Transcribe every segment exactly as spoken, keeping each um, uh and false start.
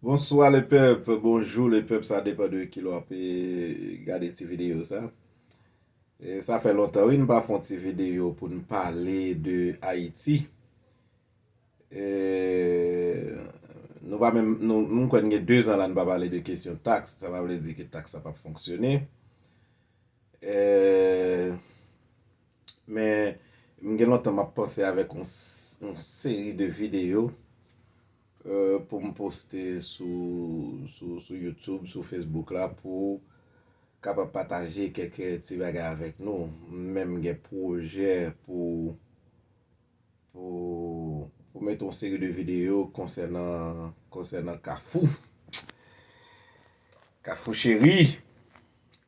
Bonsoir le peuple, bonjour le peuple, sa depan de ki lè w ap eh, gade ti videyo sa. Eh, sa fè lontan wi n pa fè yon ti videyo pou n pale de Ayiti. Eh, nou pa menm, nou, nou kwè n gen de zan la n pa pale de kesyon taks, sa pa vle di ke taks la p ap fonksyone. Eh, men m gen lontan m ap panse avèk yon, s- yon seri de videyo eh, pou m poste sou, sou, sou YouTube, sou Facebook la pou kapab pataje kèk ti bagay avèk nou. M menm gen pwojè pou pou pou mete yon seri de videyo konsènan konsènan Kafou. Kafou cheri.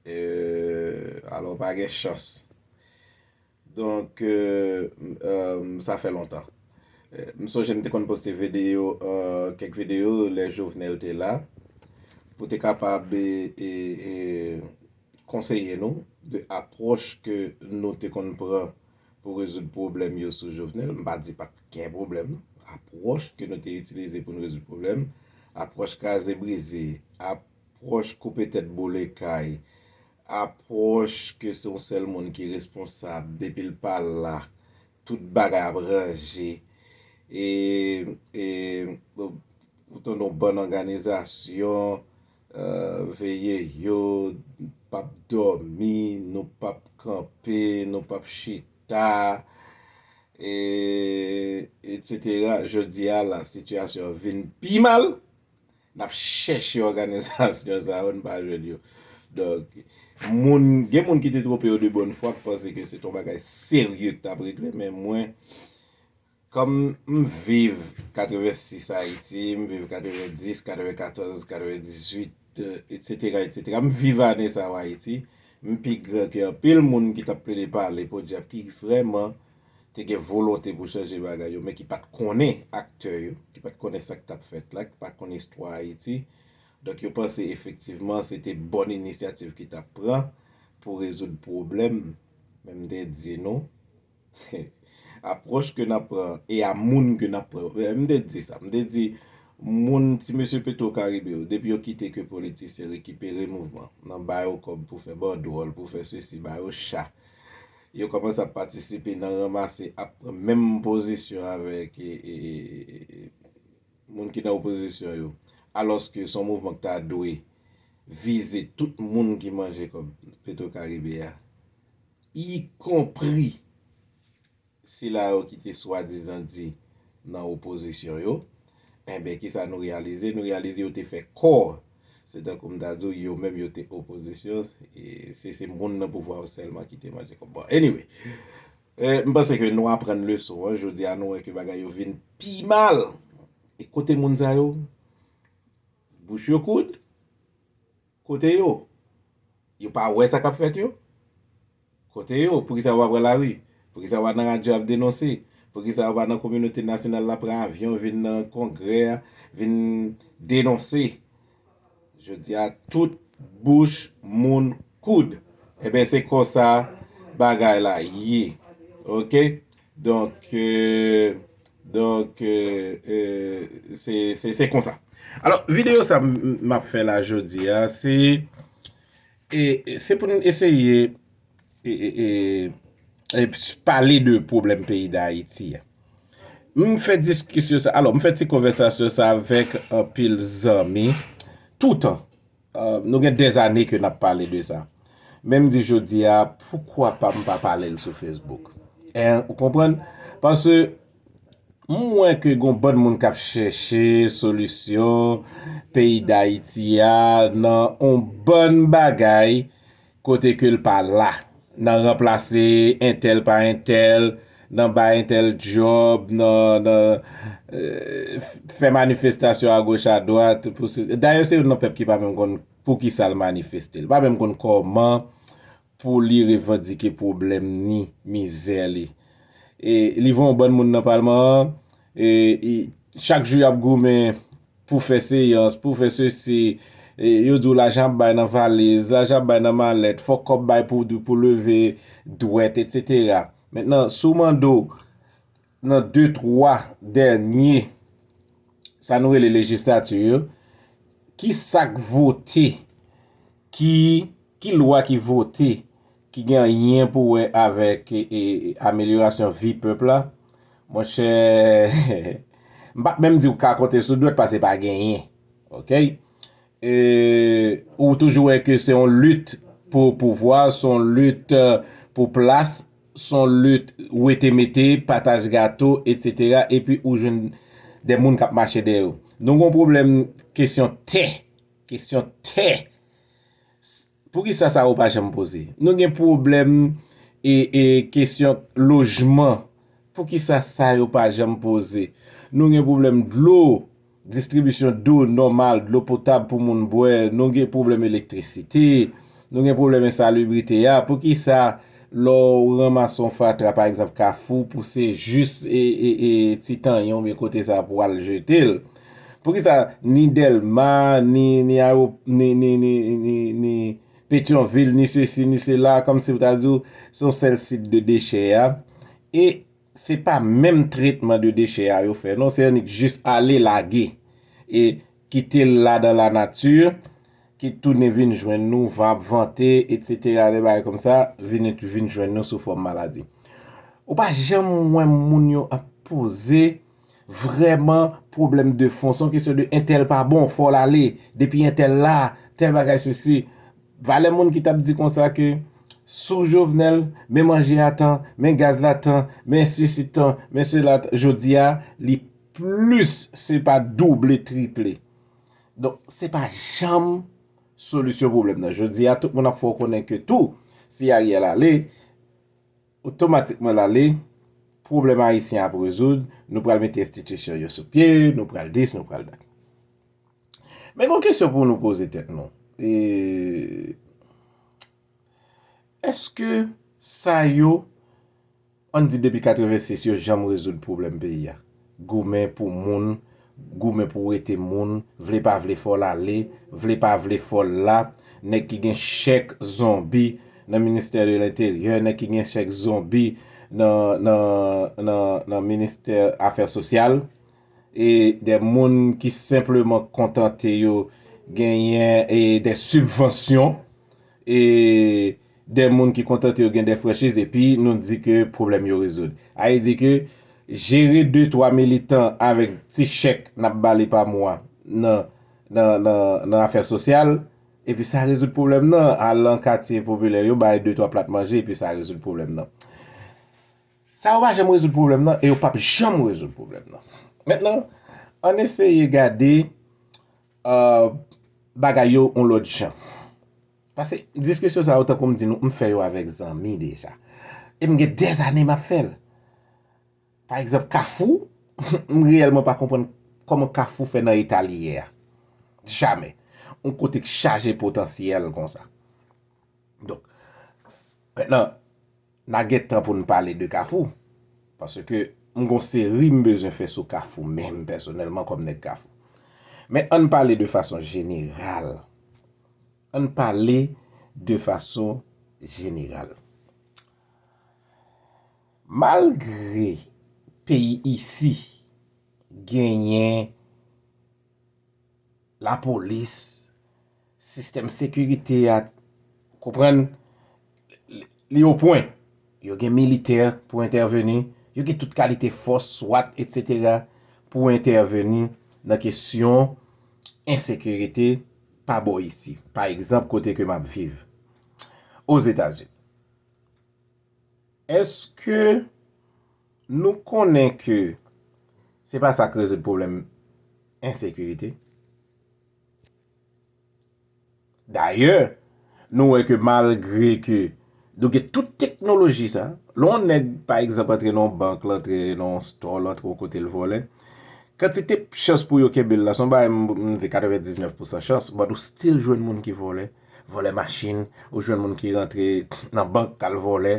Eh, alò pa gen chans. Donk, eh, eh, sa fè lontan. Eh, m sonje m te konn poste videyo, eh, kèk videyo lè Jovenel te la, pou te kapab eh, eh, eh, konseye nou de apwòch ke nou te konn pran pou rezoud pwoblèm yo sou Jovenel. M pa di pa t gen pwoblèm, non. Apwòch ke nou te itilize pou n rezoud pwoblèm, apwòch kraze brize, apwòch koupe tèt boule kay, apwòch ke se yon sèl moun ki responsab, depi l pa la, tout bagay ap ranje. E, e, ou tande yon bann òganizasyon, eh, veye yo, p ap dòmi, nou p ap kanpe, nou p ap chita, e, etsetera. Jodi a la, sitiyasyon an vin pi mal. N ap chèche òganizasyon sa yo, n pa jwenn yo. Donk, moun, gen moun ki te twonpe yo de bòn fwa, k panse ke se t on bagay serye k t ap regle, men mwen, kòm m viv katrevensis Ayiti, m viv katrevendis, katrevenkatòz, katrevendizuit, etsetera, etsetera, m viv ane sa yo Ayiti, m pi gran ke anpil moun ki t ap plede pale podyab ki vrèman te gen volonte pou chanje bagay yo, men ki pa t konnen aktè yo, ki pa t konnen sa k t ap fèt la, ki pa t konnen istwa Ayiti. Donk, yo panse efektivman se te bòn inisyativ ki t ap pran pou rezoud pwoblèm. Men m te di nou, apwòch ke n ap pran e a moun ke n ap pran. M te di sa. M te di, moun, ti mesye Petro Karibe yo, depi yo kite ke politisyen rekipere mouvman, nan ba yo kòb pou fè bandwòl, pou fè sesi, ba yo cha, yo kòmanse ap patisipe nan ranmase, ap pran menm pozisyon avèk e, e, e, e, moun ki nan opozisyon yo. Alòske se yon mouvman ki ta dwe vize tout moun ki manje kòb Petro Karibe a, ikonpri sila yo ki te swadizan di nan opozisyon yo, enben, kisa nou reyalize? Nou reyalize yo te fè kò. Se tankou m ta di w, yo menm yo te opozisyon, e se, se moun nan pouvwa yo sèlman ki te manje kòb. Bon, anyway, eh, m panse ke nou aprann leson an. Jodi a, nou wè ke bagay yo vin pi mal. E kote moun sa yo? Bouch yo koud? Kote yo? Yo pa wè sa k ap fèt yo? Kote yo? Poukisa yo pa pran lari? Poukisa yo pa nan radyo ap denonse? Poukisa yo pa nan kominote nasyonal la pran avyon vin nan kongrè a, vin denonse? Jodi a, tout bouch moun koud. Enben, se konsa bagay la ye. Oke? Donk, euh, donk, euh, euh, se, se, se konsa. Alò, videyo sa m, m ap fè la jodi a, se, e, e, se pou n eseye e, e, e, e, pale de pwoblèm peyi Dayiti a. M fè diskisyon sa, alò, m fè ti konvèsasyon sa avèk anpil zanmi. Toutan, euh, nou gen dèzane ke n ap pale de sa. Men m di jodi a, poukwa pa m pa pale l sou Facebook? En, ou konprann? Paske m wè ke gon bann moun k ap chèche solisyon peyi Dayiti a nan on bann bagay kote ke l pa la. Nan ranplase entèl pa entèl, nan bay entèl djòb, nan, nan, euh, f- fè manifestasyon agoch adwat. Pou se- Dayè, se youn nan pèp ki pa menm konn poukisa l manifeste. Li pa menm konn kòman pou li revandike pwoblèm ni mizè li. E li voye yon bann moun nan palman an, e, e chak jou y ap goumen pou fè seyans, pou fè sesi, e yo di w lajan ap bay nan valiz, lajan ap bay nan malèt, fòk kòb bay pou, pou leve dwèt, etsetera. Mentnan, si w mande w nan de, twa dènye sa nou rele lejislati yo, ki sa k vote, ki, ki lwa ki vote, ki gen anyen pou wè avèk e, e, amelyorasyon vi pèp la, monchè, m p ap menm di w ka konte sou dwèt paske pa genyen. Oke? E, ou toujou wè ke se yon lit pou pouvwa, se yon lit, eh, pou plas, se yon lit wete mete, pataj gato, etsetera. Epi ou jwenn de moun k ap mache dèyè w. Nou gen yon pwoblèm kesyon tè. Kesyon tè. Poukisa sa yo pa janm poze? Nou gen pwoblèm e, e kesyon lojman. Poukisa sa yo pa janm poze? Nou gen pwoblèm dlo, distribisyon dlo nòmal, dlo potab pou moun bwè. Nou gen pwoblèm elektrisite. Nou gen pwoblèm ensalibrite a. Poukisa lè w ranmase yon fatra, pa egzanp, Kafou, pou se jis e, e, e, Ti Tanyen oubyen kote sa pou w al jete l? Poukisa ni Dèlma, ni, ni, awo- ni, ni, ni, ni, ni Petyonvil, ni sesi, ni sela, kòmsi w ta di w, se yon sèl sit de dechè a. E se pa menm tretman de dechè a yo fè, non, se annik jis ale lage. E kite l la dan lanati, ki tounen vin jwenn nou, van ap vante, etsetera, de bagay kòmsa, vin, vin jwenn nou sou fòm maladi. Ou pa janm wè moun yo ap poze vrèman pwoblèm de fon. Se yon kesyon de entèl pa bon, fò l ale. Depi entèl la, tèl bagay sesi. Valè moun ki t ap di konsa ke sou Jovenel, men manje a tan, men gaz la tan, men sesi tan, men sela tan, jodi a, li plis, se pa double, triple. Donk, se pa janm solisyon pwoblèm nan. Jodi a, tout moun ap fè w konnen ke tou, si Ariel ale, otomatikman l ale, pwoblèm ayisyen ap rezoud, nou pral mete enstitisyon yo sou pye, nou pral dis, nou pral dat. Men gon kesyon pou nou poze tèt nou. E, èske sa yo, ann di depi katrevensis, yo janm rezoud pwoblèm peyi a? Goumen pou moun, goumen pou rete moun, vle pa vle fò l ale, vle pa vle fò l la. Nèg ki gen chèk zonbi nan ministè de lenteryè, nèg ki gen chèk zonbi nan, nan, nan, nan ministè afè sosyal, e de moun ki senpleman kontante yo genyen e de sibvansyon, e de moun ki kontante yo gen de franchiz, epi nou di ke pwoblèm yo rezoud. A vle di ke jere de twa militan avèk ti chèk n ap ba li pa mwa nan, nan, nan, nan afè sosyal, epi sa rezoud pwoblèm nan. Al nan katye popilè yo, bay de twa plat manje, epi sa rezoud pwoblèm nan. Sa yo pa janm rezoud pwoblèm nan, e yo p ap janm rezoud pwoblèm nan. Mentnan, ann eseye gade, euh, bagay yo yon lòt jan. Paske diskisyon sa yo, tankou m di nou, m fè yo avèk zanmi deja. E m gen dèzane m ap fè l. Pa egzanp, Kafou, m reyèlman pa konprann kòman Kafou fè nan eta li ye a. Jamè. Yon kote k chaje potansyèl konsa. Donk, mentnan, n a gen tan pou n pale de Kafou. Paske m gon seri m bezwen fè sou Kafou menm pèsonèlman kòm nèg Kafou. Men ann pale de fason jeneral. Ann pale de fason jeneral. Malgre peyi isi genyen lapolis, sistèm sekirite a, konprann, li o pwen. Yo gen militè pou entèveni, yo gen tout kalite fòs, swat, etsetera, pou entèveni nan kesyon ensekirite pa bò isi. Pa egzanp, kote ke m ap viv, Ozetazini. Èske nou konnen ke se pa sa k rezoud pwoblèm ensekirite? Dayè, nou wè ke malgre ke nou gen tout teknoloji sa, lè yon nèg, pa egzanp, antre nan yon bank, l antre nan yon store, l antre yon kote, l vòlè, kantite chans pou yo kenbe l la, se yon bagay, m, m di katrevendiznèf pousan chans, but ou still jwenn moun ki vòlè, vòlè machin, ou jwenn moun ki rantre nan bank al vòlè,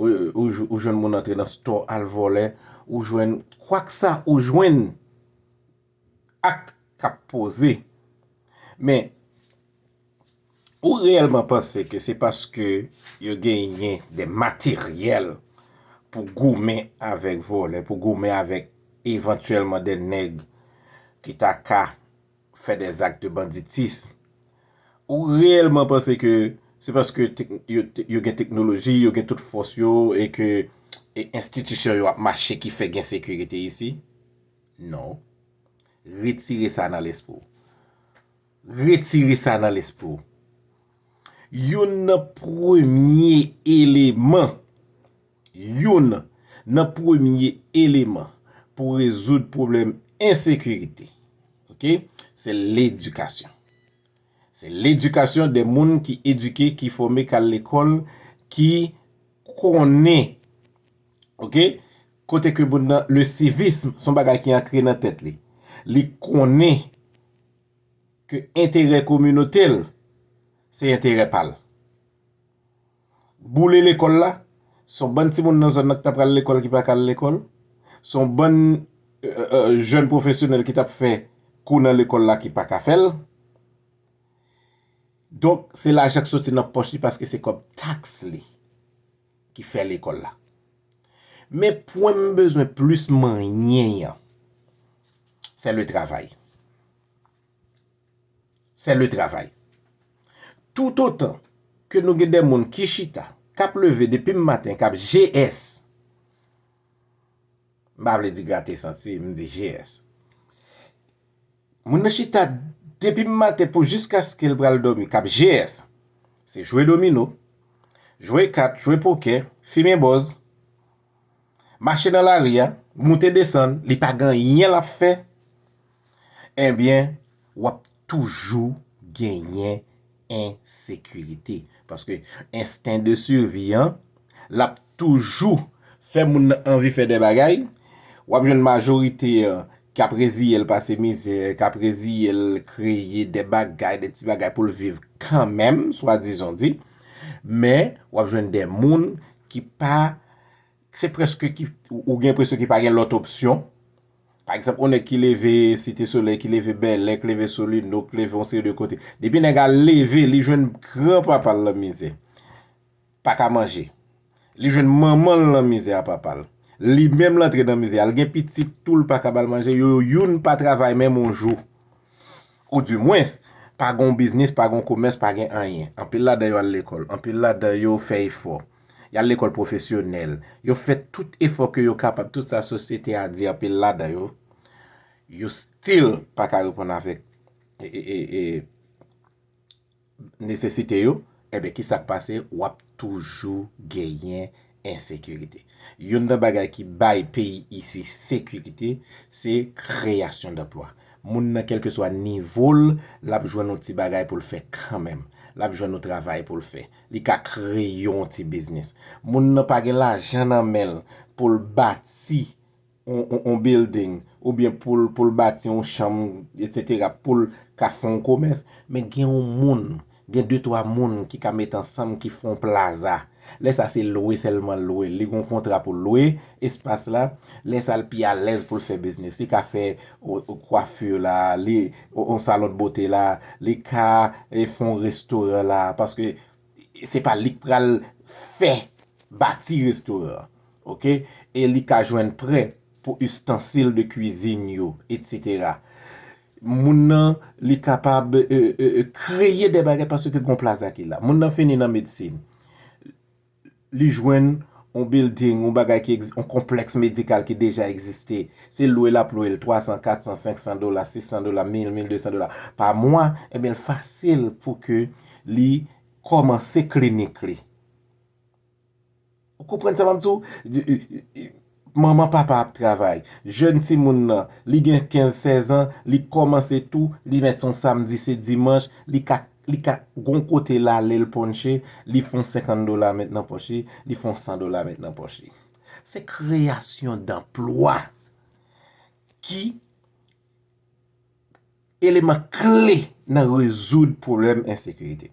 ou, ou, ou jwenn moun antre nan store al vòlè, ou jwenn kwaksa, ou jwenn ak k ap poze. Men, ou reyèlman panse ke se paske yo genyen de materyèl pou goumen avèk vòlè, pou goumen avèk evantyèlman de nèg ki ta ka fè des actes de banditisme. Ou reyèlman panse ke se paske tek- yo, te- yo gen teknoloji, yo gen tout fòs yo, e ke e enstitisyon yo ap mache ki fè gen sekirite isi? Non. Retire sa nan lespri w. Retire sa nan lespri w. Youn nan premye eleman, youn nan premye eleman pou rezoud pwoblèm ensekirite, oke, se ledikasyon. Se ledikasyon de moun ki edike, ki fòme, k al lekòl, ki konnen, oke, kote ke moun nan, le civisme, se yon bagay ki ankre nan tèt li. Li konnen ke enterè kominote l, se enterè pa l. Boule lekòl la, se yon bann timoun nan zòn nan ki ta pral lekòl ki pa ka al lekòl, se yon bann euh, euh, jèn pwofesyonèl ki t ap fè kou nan lekòl la ki pa ka fè l. Donk, se lajan k soti nan pòch li paske se kòb taks li ki fè lekòl la. Men pwen m bezwen plis manyen an, se le travay. Se le travay. Toutotan ke nou gen de moun ki chita, k ap leve depi m maten, k ap G S, m pa vle di grate santi, m di G S. Moun nan chita depi m maten pou jiskaske l pral dòmi, k ap G S. Se jwe domino, jwe kat, jwe pokè, fimen bòz, mache nan lari a, moute desann, li pa gen anyen l ap fè, ebyen, w ap toujou genyen ensekirite. Paske ensten de survie an, l ap toujou fè moun nan anvi fè de bagay. W ap jwenn majorite an k ap reziye l pase mizè, k ap reziye l kreye de bagay, de ti bagay pou l viv kanmenm, swadizon di. Men, w ap jwenn de moun ki pa, se prèske ki, ou gen enpresyon ki pa gen lòt opsyon. Pa egzanp, yon nèg ki leve Site Solèy, ki leve Bèlè, ki leve Solino, ki leve yon seri de kote. Depi nèg a leve, li jwenn granpapa l nan mizè. Pa ka manje. Li jwenn manman l nan mizè a papa l. Li menm l antre nan mizè a. L gen pitit tou, l pa ka ba l manje. Yo youn pa travay menm yon jou. Ou dimwens, pa gen yon biznis, pa gen yon komès, pa gen anyen. Anpil ladan yo al lekòl. Anpil ladan yo fè efò. Y al lekòl pwofesyonèl. Yo fè tout efò ke yo kapab. Tout sa sosyete a di anpil ladan yo. Yo still pa ka reponn avèk e, e, e, e, nesesite yo, ebyen, ki sa k pase? W ap toujou genyen ensekirite. Youn nan bagay ki bay peyi isi sekirite, se kreyasyon danplwa. Moun nan, kèlkeswa nivo l, l ap jwenn yon ti bagay pou l fè kanmenm. L ap jwenn yon travay pou l fè. Li ka kreye yon ti biznis. Moun nan pa gen lajan nan men l pou l bati yon, yon, yon building, oubyen pou l, pou l bati yon chanm, etsetera, pou l ka fè yon komès, men gen yon moun, gen de twa moun ki ka met ansanm, ki fè yon plaza. Lè sa se lwe sèlman l lwe. Li gen yon kontra pou l lwe espas la. Lè sa l pi alèz pou l fè biznis. Li ka fè o, o, kwafi la, li, o, yon salon de bote la, li ka e, fè yon restoran la. Paske se pa li k pral fè bati restoran an, oke? E li ka jwenn prè pou istansil de kwizin yo, etsetera. Moun nan, li kapab e, e, e, kreye de bagay paske gen yon plaza ki la. Moun nan fini nan medsin. Li jwenn yon building, yon bagay ki egz- yon konplèks medikal ki deja egziste. Se lwe l ap lwe l twa san, kat san, senk san dola, sis san dola, mil, mil de san dola pa mwa, ebyen, l fasil pou ke li kòmanse klinik li. Ou konprann sa m ap di w? Manman, papa ap travay. Jèn timoun nan, li gen kenz, sèz an, li kòmanse tou, li mèt se yon samdi, se dimanch, li ka, li ka gon kote l ale, l ponche, li fè yon senkant dola met nan pòch li, li fè yon san dola met nan pòch li. Se kreyasyon danplwa ki eleman kle nan rezoud pwoblèm ensekirite.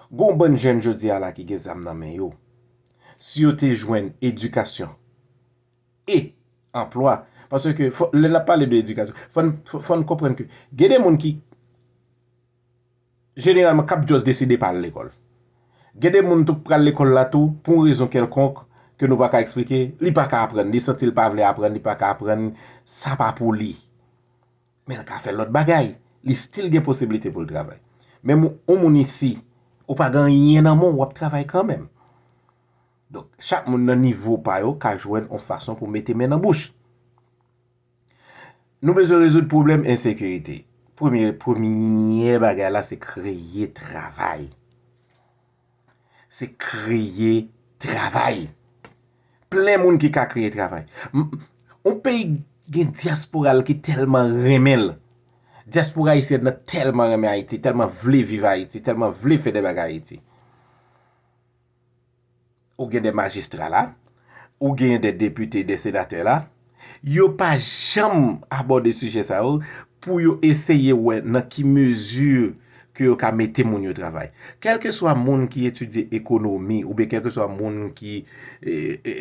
Gon bann jèn jodi a la ki gen zam nan men yo. Si yo te jwenn edikasyon e anplwa, paske fò, lè n ap pale de edikasyon, fò n, fò, fò n konprann ke gen de moun ki, jeneralman, k ap just deside pa al lekòl. Gen de moun tou k pral lekòl la tou, pou yon rezon kèlkonk ke nou pa ka eksplike, li pa ka aprann, li santi l pa vle aprann, li pa ka aprann, sa pa pou li. Men l ka fè lòt bagay. li still gen posiblite pou l travay. Menm yon moun isi, ou pa gen anyen nan men w, w ap travay kanmenm. Donk, chak moun nan nivo pa yo ka jwenn yon fason pou mete men nan bouch. Nou bezwen rezoud pwoblèm ensekirite. Premye, premye bagay la, se kreye travay. Se kreye travay. Plen moun ki ka kreye travay. M- Yon peyi gen dyaspora l ki tèlman renmen l. Dyaspora ayisyèn nan tèlman renmen Ayiti, tèlman vle viv Ayiti, tèlman vle fè de bagay Ayiti. Ou gen de majistra la, ou gen de depite, de senatè la, yo pa janm abòde sijè sa yo pou yo eseye wè nan ki mezi ke yo ka mete moun yo travay. Kèlkeswa moun ki etidye ekonomi oubyen kèlkeswa moun ki, e, e,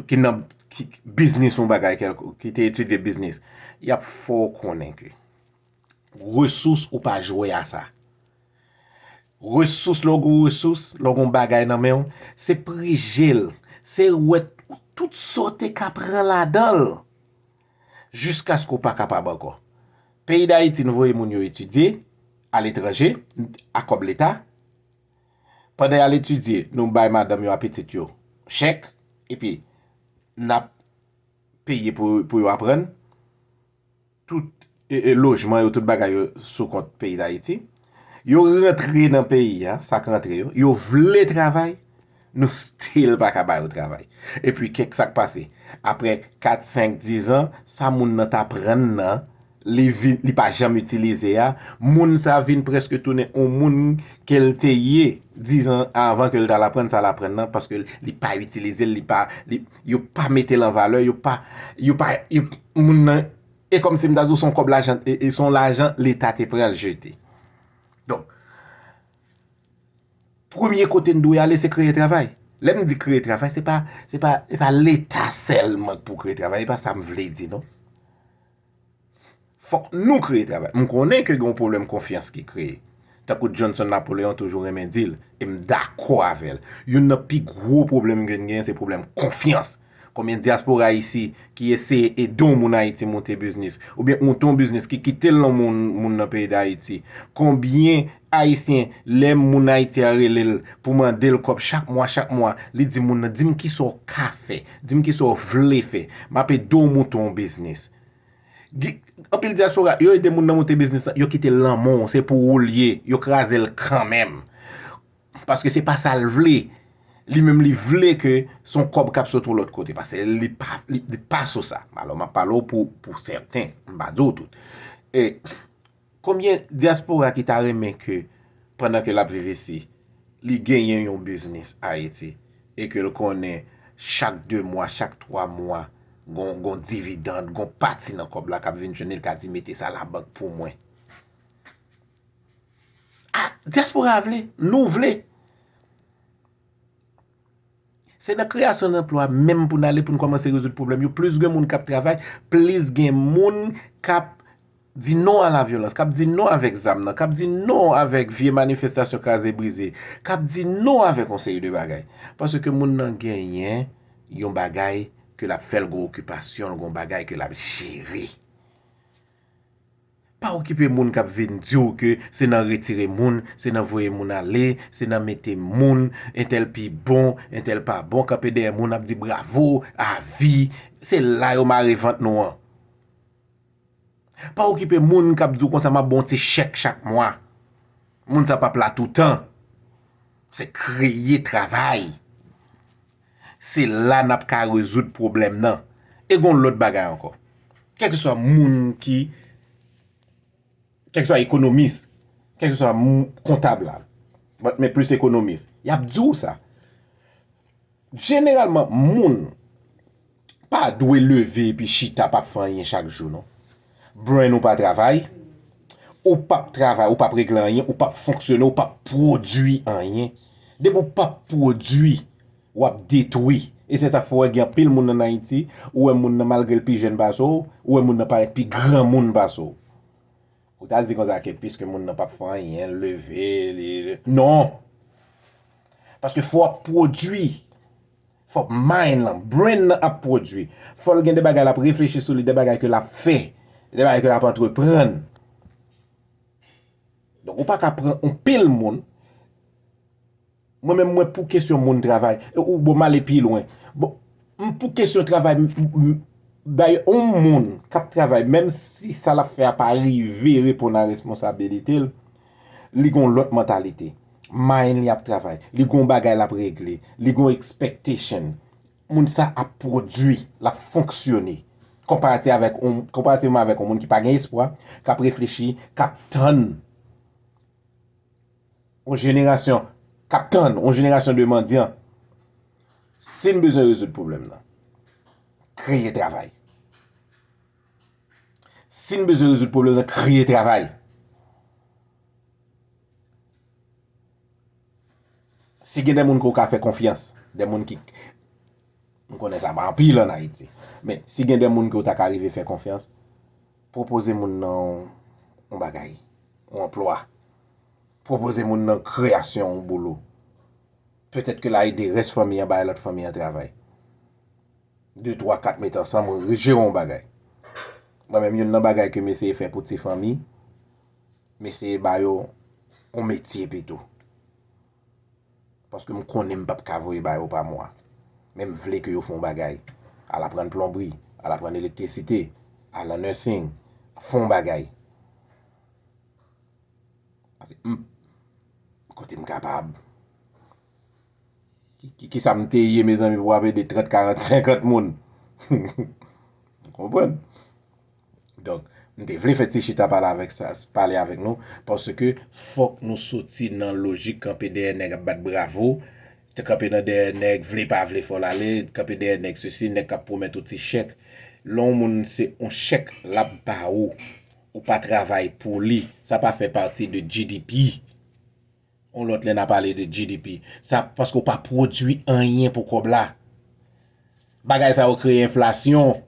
ki nan ki, biznis yon bagay kèlkonk, ki te etidye biznis, y ap fè w konnen ke resous ou pa jwe a sa. Resous, lè w gen resous, lè w gen bagay nan men w, se prije l, se wè tout sa w te ka pran ladan l, jiskaske w pa kapab ankò. Peyi Dayiti, nou voye moun yo etidye aletranje, a kòb leta. Pandan y al etidye, nou bay madanm yo a pitit yo chèk, epi n ap peye pou, pou yo aprann. Tout e, e, lojman yo, tout bagay yo sou kont peyi Dayiti. Yo rantre nan peyi a, sa k rantre yo, yo vle travay, nou still pa ka ba yo travay. Epi kèk sa k pase. Apre kat, senk, diz an, sa moun nan t aprann nan, li vin, li pa janm itilize a, moun sa vin prèske tounen yon moun ke l te ye diz an avan ke l t al aprann sa l aprann nan, paske li pa itilize l, li pa, li, yo pa mete l an valè, yo pa, yo pa, yo, moun nan, e kòmsi m ta di w se yon kòb lajan, e, e se yon lajan leta te pran l jete. Donk, premye kote n dwe ale, se kreye travay. Lè m di kreye travay, se pa, se pa, se pa leta sèlman k pou kreye travay, e pa sa m vle di, non. Fòk nou kreye travay. M konnen ke gen yon pwoblèm konfyans ki kreye. Tankou Johnson Napoléon toujou renmen di l, e m dakò avè l. Youn nan pi gwo pwoblèm ke n genyen, se pwoblèm konfyans. Konbyen dyaspora isi ki eseye ede yon moun Ayiti monte biznis, oubyen monte yon biznis ki kite l nan moun, moun nan peyi Dayiti? Konbyen Ayisyen, lè moun Ayiti a rele l pou mande l kòb chak mwa, chak mwa, li di moun nan, "Di m kisa w ka fè, di m kisa w vle fè, m ap ede w monte yon biznis." Anpil dyaspora, yo ede moun nan monte biznis lan, yo kite l nan men w, se pou ou l ye, yo kraze l kanmenm. Paske se pa sa l vle. Li menm li vle ke se yon kòb k ap sot yon lòt kote. Paske li pa, li, li pa sou sa. Alò, m ap pale w pou, pou sèten. M pa di w tout. E konbyen dyaspora ki ta renmen ke, pandan ke l ap viv isi, li genyen yon biznis Ayiti e ke l konnen chak de mwa, chak twa mwa, gon, gon dividann, gon pati nan kòb la k ap vin jwenn li, l ka di, "Mete sa labank pou mwen." A, dyaspora vle, nou vle. Se nan kreyasyon danplwa menm pou n ale pou n kòmanse rezoud pwoblèm yo. Plis gen moun k ap travay, plis gen moun k ap di non a la vyolans, k ap di non avèk zam nan, k ap di non avèk vye manifestasyon kraze brize, k ap di non avèk yon seri de bagay. Paske moun nan genyen yon bagay ke l ap fè l gon okipasyon, l gon bagay ke l ap jere. Pa okipe moun k ap vin di w ke se nan retire moun, se nan voye moun ale, se nan mete moun, entèl pi bon, entèl pa bon, kanpe dèyè moun ap di bravo, avi. Se la yo mare vant nou an. Pa okipe moun k ap di w konsa, "M ap ba w yon ti chèk chak mwa." Moun sa p ap la toutan. Se kreye travay. Se la n ap ka rezoud pwoblèm nan. E gon lòt bagay ankò. Kèlkeswa moun ki, kèlkeswa ekonomis, kèlkeswa moun kontab la, but, men plis ekonomis, y ap di w sa. Jeneralman, moun pa dwe leve epi chita, p ap fè anyen chak jou, non. Brain ou pa travay, ou p ap travay, ou p ap regle anyen, ou p ap fonksyone, ou p ap pwodui anyen. Depi w p ap pwodui, w ap detwi. E se sa k fè w wè gen anpil moun ann Ayiti, ou wè moun nan, malgre l pi jèn pase w, ou wè moun nan parèt pi granmoun pase w. Ou ta di konsa ke piske moun nan p ap fè anyen, l leve, li, li, non! Paske fò w ap pwodui. Fòk mind lan, brain nan ap pwodui. Fò l gen de bagay l ap reflechi sou li, de bagay ke l ap fè, de bagay ke l ap antreprann. Donk, ou pa ka pran yon pil moun. Mwen menm, mwen pou kesyon moun travay. E, ou, bon, m ale pi lwen. Bon, m pou kesyon travay, m, m, dayè, yon moun k ap travay, menm si sa l ap fè a pa rive reponn a responsabilite l, li gon lòt mantalite. Mind li ap travay. Li gon bagay l ap regle. Li gon expectation. Moun sa ap pwodui, l ap fonksyone. Konparativ avèk yon, konparativman avèk yon moun ki pa gen espwa, k ap reflechi, k ap tann. Yon jenerasyon k ap tann, yon jenerasyon de mandyan. Si n bezwen rezoud pwoblèm nan, kreye travay. Si n bezwen rezoud pwoblèm nan, kreye travay. Si gen de moun ke w ka fè konfyans, de moun ki, m konnen sa pa anpil ann Ayiti, men si gen de moun ke w ta ka rive fè konfyans, pwopoze moun nan yon bagay, yon anplwa. Pwopoze moun nan kreyasyon, yon boulo. Petèt ke l a ede rès fanmi an, bay lòt fanmi an travay. De, twa, kat met ansanm, jere yon bagay. Mwen menm, youn nan bagay ke m eseye fè pou ti fanmi, m eseye ba yo yon metye pito. Paske m konnen m p ap ka voye ba yo pa mwa. Men m vle ke yo fè yon bagay. Al aprann plonbri, al aprann elektrisite, al nan nursing, fè yon bagay. Pase m, kote m kapab. Ki, ki, ki sa m te ye, mezanmi, pou w ap ede trant, karant, senkant moun? Ou konprann? Donk, m te vle fè ti chita pale avèk sa, pale avèk nou, paske fòk nou soti nan lojik kanpe dèyè nèg ap bat bravo, te kanpe nan dèyè nèg, vle pa vle fò l ale, kanpe dèyè nèg sesi, nèg k ap pwomèt ou ti chèk. Lè yon moun se yon chèk l ap ba ou, ou pa travay pou li, sa pa fè pati de G D P. Yon lòt lè n a pale de G D P. Sa paske w pa pwodui anyen pou kòb la. Bagay sa yo kreye enflasyon.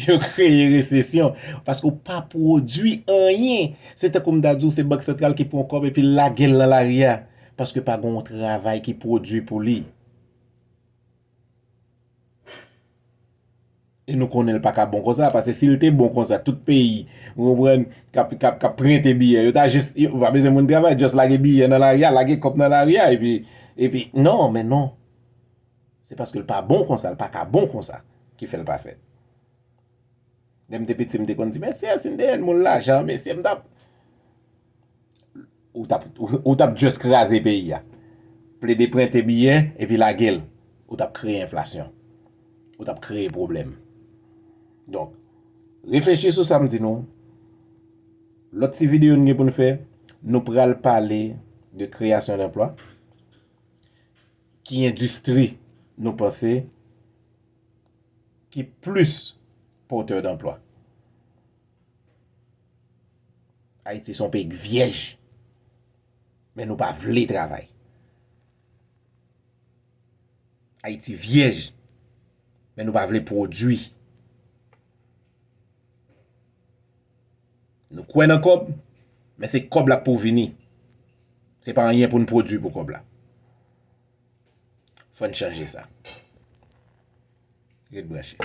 Yo kreye resesyon. Paske w pa pwodui anyen. Se tankou m ta di w se Bank Santral ki pran kòb epi l lage l nan lari a. Paske pa gen yon travay ki pwodui pou li. E nou konnen l pa ka bon konsa, paske si l te bon konsa, tout peyi, ou konprann, k ap, k ap, k ap prente biyè, yo ta jis, yo pa bezwen moun travay, just lage biyè nan lari a, lage kòb nan lari a, epi, epi, non, men non. Se paske l pa bon konsa, l pa ka bon konsa, ki fè l pa fèt. Lè m te piti, m te konn di, "Mesye, si m te jwenn moun lajan, mesye, m t ap," ou t ap, ou, ou t ap just kraze peyi a. Plede prente biyè epi lage l. Ou t ap kreye enflasyon. Ou t ap kreye pwoblèm. Donk, reflechi sou sa m di nou. Lòt ti videyo n gen pou n fè, nou pral pale de kreyasyon danplwa. Ki endistri nou panse ki plis pòtè danplwa? Ayiti se yon peyi k vyèj, men nou pa vle travay. Ayiti vyèj, men nou pa vle pwodui. Nou kwè nan kòb, men se kòb la k pou vini. Se pa anyen pou n pwodui pou kòb la. Fò n chanje sa. Ret branche.